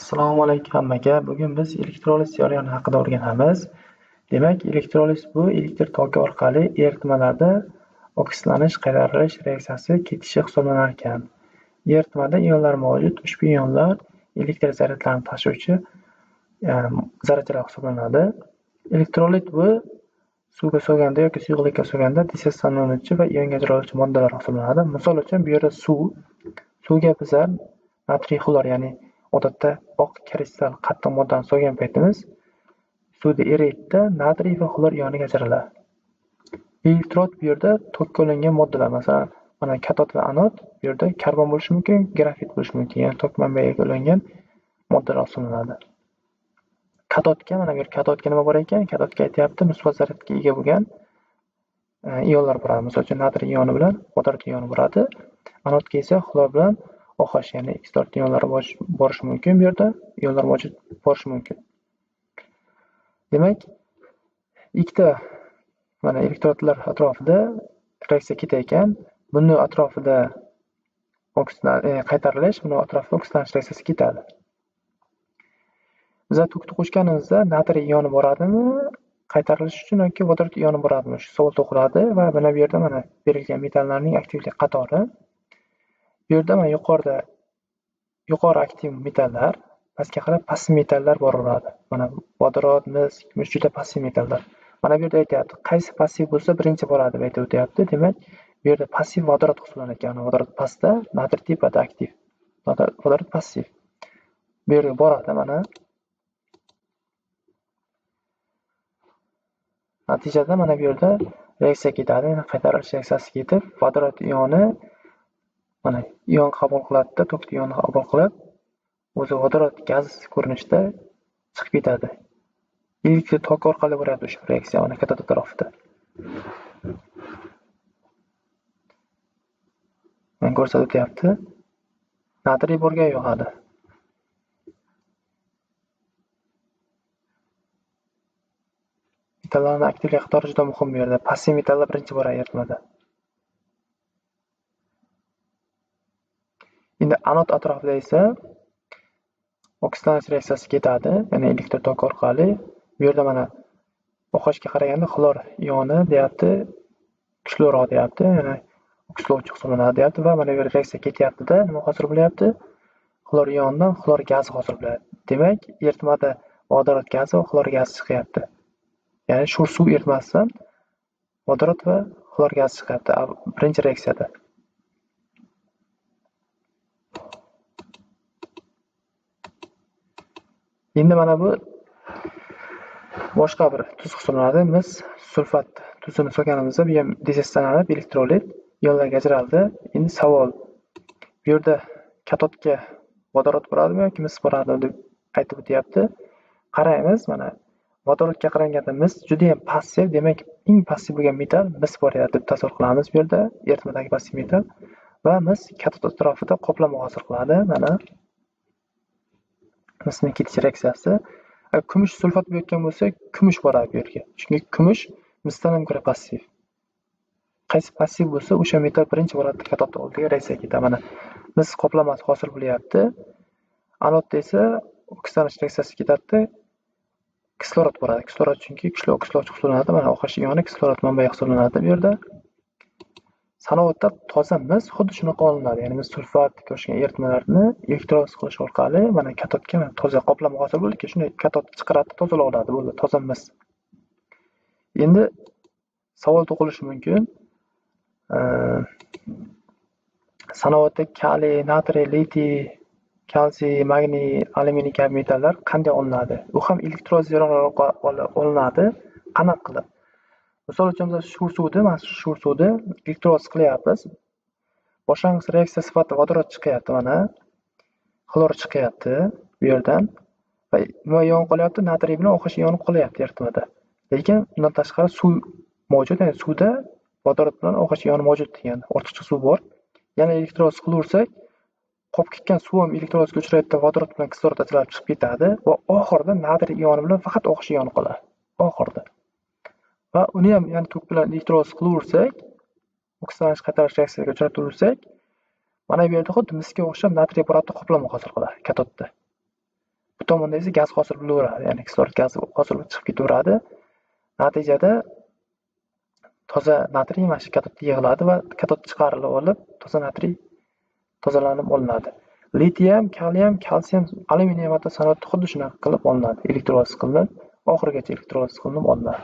Assalomu alaykum hammaga. Bugun biz elektroliz jarayoni haqida o'rganamiz. Demak, elektroliz bu elektr toki orqali eritmalarda okislanish, qaytarilish reaksiyasi ketishi hisoblanar ekan. Eritmada ionlar mavjud. Ushbu ionlar elektr zaryadlarini tashuvchi zarrachalar hisoblanadi. Elektrolit bu suvga solganda yoki suyuqlikka solganda dissotsiyalanuvchi va ionga ajraluvchi moddalar hisoblanadi. Misol uchun, bu yerda suvga bizlar natriy xlor, ya'ni odatda oq kristal qattiq moddani solgan paytimiz suvda eriydi, natriy va xlor ioniga ajraladi. Elektrod bu yerda tokka ulangan moddalar, masalan, mana katod va anod, bu yerda karbon bo'lishi mumkin, grafit bo'lishi mumkin, ya'ni tok manbaiga ulangan moddalar hisoblanadi. Katodga, mana bu yer katodga nima bor ekan? Katodga aytyapti, musbat zaryadga ega bo'lgan ionlar boradi. Misol uchun, natriy ioni bilan vodorod ioni boradi. Anodga esa xlor bilan OH, ya'ni kislorod ionlari borishi mumkin bu yerda, ionlar mavjud borishi mumkin. Demak, ikkita mana elektrodlar atrofida reaksiya ketayotgan. Buni atrofida qaytarilish, buni atrofida okislanish reaksiyasi ketadi. Biz tokni qo'shganimizda natriy ioni boradimi qaytarilish uchun yoki vodorod ioni boradimi? Shu savol tug'iladi va mana bu yerda mana berilgan metallarning aktivlik qatori. Bu yerda mana yuqorida yuqori aktiv metallar, pastga qarab passiv metallar boraveradi. Mana vodorod, mis, kumush juda passiv metallar. Mana bu yerda aytyapti, qaysi passiv bo'lsa birinchi boradi deb aytib o'tyapti. Demak, bu yerda passiv vodorod hisoblanadi ekan. Vodorod pastda, natriy tepada aktiv. Vodorod passiv. Bu yerga boradi mana. Natijada mana bu yerda reaksiya ketadi, ya'ni qaytarilish reaksiyasi ketib, vodorod ioni mana ion qabul qiladida, tokni ionni qabul qilib, o'zi vodorod gaz ko'rinishida chiqib ketadi. Elektr tok orqali boradi o'sha reaksiya mana katod atrofida. Mana ko'rsatib o'tyapti. Natriy borgan yo'q hali. Metallarning aktivlik qatori juda muhim bu yerda. Passiv metallar birinchi boradi eritmada. Endi anod atrofida esa okislanish reaksiyasi ketadi, ya'ni elektr tok orqali. Bu yerda mana OHga qaraganda xlor ioni deyapti, kuchliroq deyapti, ya'ni okislovchi hisoblanadi deyapti va mana bu yerda reaksiya ketyapti-da, nima hosil bo'lyapti? Xlor ionidan xlor gazi hosil bo'ladi. Demak, eritmada vodorod gazi va xlor gazi chiqyapti. Ya'ni sho'r suv eritmasidan vodorod va xlor gazi chiqyapti birinchi reaksiyada. Endi mana bu boshqa bir tuz hisoblanadi. Mis sulfat tuzini solganimizda bu ham dissotsiyalanib elektrolit ionlarga ajraldi. Endi savol, bu yerda katodga vodorod boradimi yoki mis boradimi deb aytib o'tyapti. Qaraymiz, mana vodorodga qaraganda mis juda ham passiv, demak eng passiv bo'lgan metal mis boryapti deb tasavvur qilamiz bu yerda, eritmadagi passiv metal va mis katod atrofida qoplama hosil qiladi. Mana misning ketish reaksiyasi. Agar kumush sulfat bo'layotgan bo'lsa, kumush boradi bu yerga. Chunki kumush misdan ham ko'ra passiv. Qaysi passiv bo'lsa, o'sha metal birinchi boradi katod oldiga reaksiya ketadi. Mana mis qoplamasi hosil bo'lyapti. Anodda esa okislanish reaksiyasi ketadi. Kislorod boradi. Kislorod chunki kuchli okislovchi hisoblanadi. Mana OH ioni kislorod manbai hisoblanadi bu yerda. Sanoatda toza mis xuddi shunaqa olinadi. Ya'ni mis sulfatga o'xshagan eritmalarni elektroliz qilish orqali mana katodga mana toza qoplama hosil bo'ldiki, shuni katod chiqaradi, tozalab oladi, bo'ldi, toza mis. Endi savol tug'ilishi mumkin. Sanoatda kaliy, natriy, litiy, kalsiy, magniy, alyuminiy kabi metallar qanday olinadi? U ham elektroliz jarayoni orqali olinadi. Qanaqa qilib? Misol uchun biz sho'r suvni, mana shu sho'r suvni elektroliz qilyapmiz. Boshlang'ich reaksiya sifatida vodorod chiqyapti mana. Xlor chiqyapti bu yerdan va nima ion qolyapti? Natriy bilan OH ioni qolyapti eritmada. Lekin undan tashqari suv mavjud, ya'ni suvda vodorod bilan OH ioni mavjud degan ortiqcha suv bor. Yana elektroliz qilaversak, qolib ketgan suv ham elektrolizga uchraydi, vodorod bilan kislorod ajralib chiqib ketadi va oxirida natriy ioni bilan faqat OH ioni qoladi. Oxirida. Va uni ham yana tok bilan elektroliz qilaversak, okislanish qaytarish reaksiyasiga uchrataversak, mana bu yerda xuddi misga o'xshab natriy boratda qoplama hosil qiladi katodda. tomonda esa gaz hosil bo'laveradi, ya'ni kislorod gazi hosil bo'lib chiqib ketaveradi. Natijada toza natriy mana shu katodda yig'iladi va katod chiqarilib olib, toza natriy tozalanib olinadi. Litiy ham, kaliy ham, kalsiy ham, alyuminiy ham hatto sanoatda xuddi shunaqa qilib olinadi. Elektroliz qilinib, oxirigacha elektroliz qilinib olinadi.